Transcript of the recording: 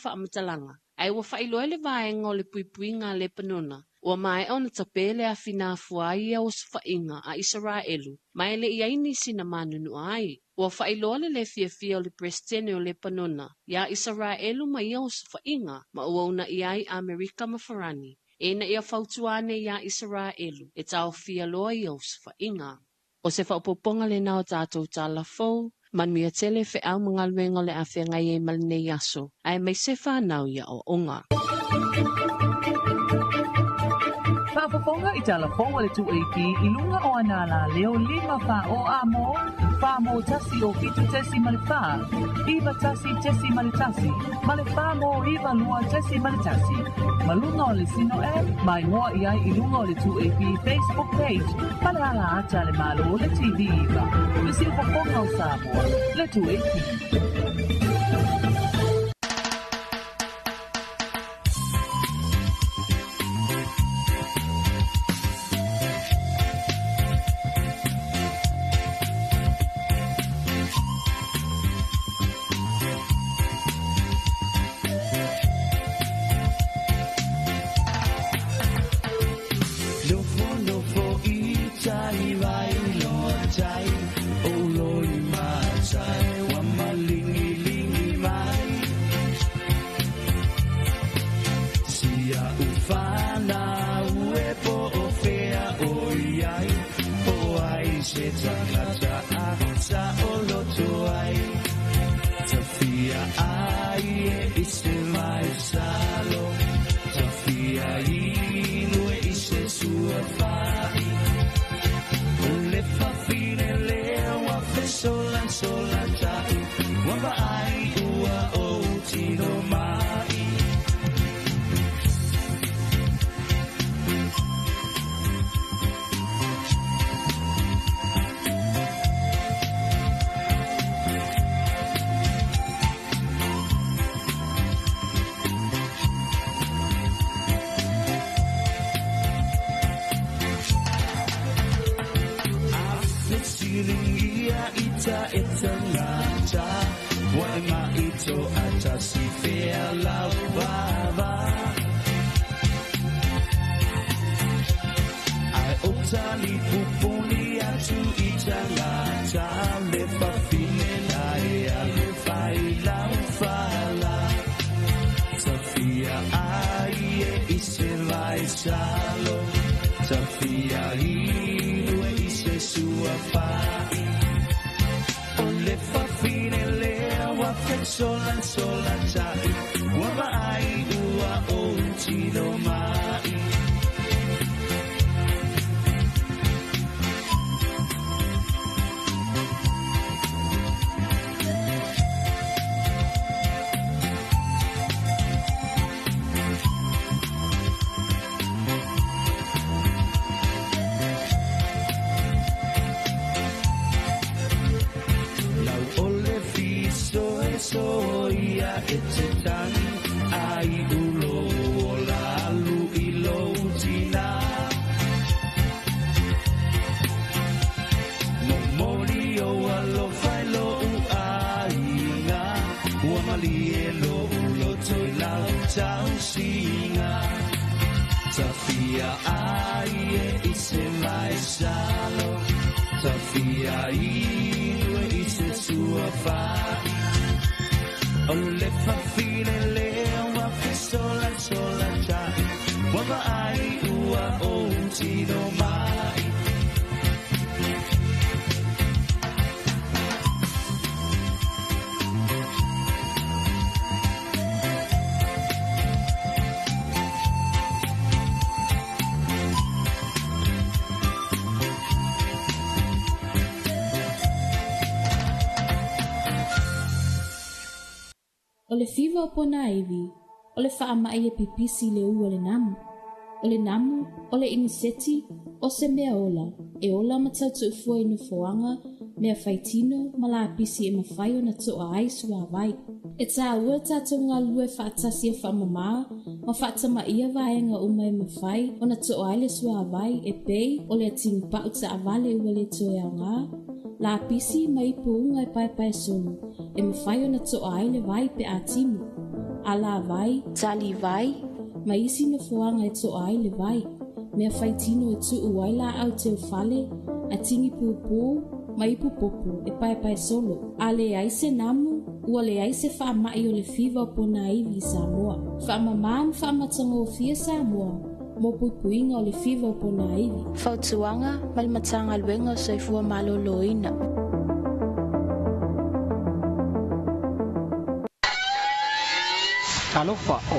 faamatalaga, ae ua faailoa e le Vaega o le Puipuiga a Lepanona, ua maea ona tape le afi na afua ai ia osofaiga a Isaraelu ma e le i ai nisi na manunua ai. Ua faailoa le le fiafia o le Peresetene o Lepanona iā Isaraelu ma ia osofaiga ma ua uunaia ai Amerika ma Farani ina ia fautua ane iā Isaraelu e taofia loa ia osofaiga. O se faaopoopoga lena o tatou tala fou, manuia tele feau ma galuega o le a feagai ai ma lenei aso, aemaise fanau i aoaoga. Faafofoga i tala fou a le 2AP i luga o ana alaleo 5 4 o a mo, 4 mo 1 o 7.4, 9 1.1, ma le 4 mo 9 2.1. Ma luga o le Sino App, ma igoa i ai i luga o le 2AP Facebook page ma le ala ata a le Malo le TV 9. Le siufofoga o Samoa, le 2AP. O le fiva o Ponaivi, o le faamai e pipisi i le u o le namu. O le namu, o le iniseti, o se mea ola, e ola ma tautuufua i nofoaga, mea faitino ma lapisi e mafai ona toa ai suāwai. E tāua le tatou galulue faatasi e faamamā ma faatamaia vaega uma e mafai ona toa ai le suāwai e pei o le atigipau taavale ua le toe aogā, lapisi ma ipu uga e paepae solo e mafai ona toa ai le vai pe a timu. Alavai, Talivai, ma isi nofoaga e to'a ai le vai, mea faitino e tu'u ai la'au teufale, atigi pupū ma ipu popo e paepae solo. A leai se namu, ua leai se fa'ama'i o le fiva o ponaivi i Samoa. Fa'amamā ma fa'amatagofie Samoa mo puipuiga o le fiva o ponaivi. Fautuaga ma le Matagaluega o Soifua Maloloina. Talofa o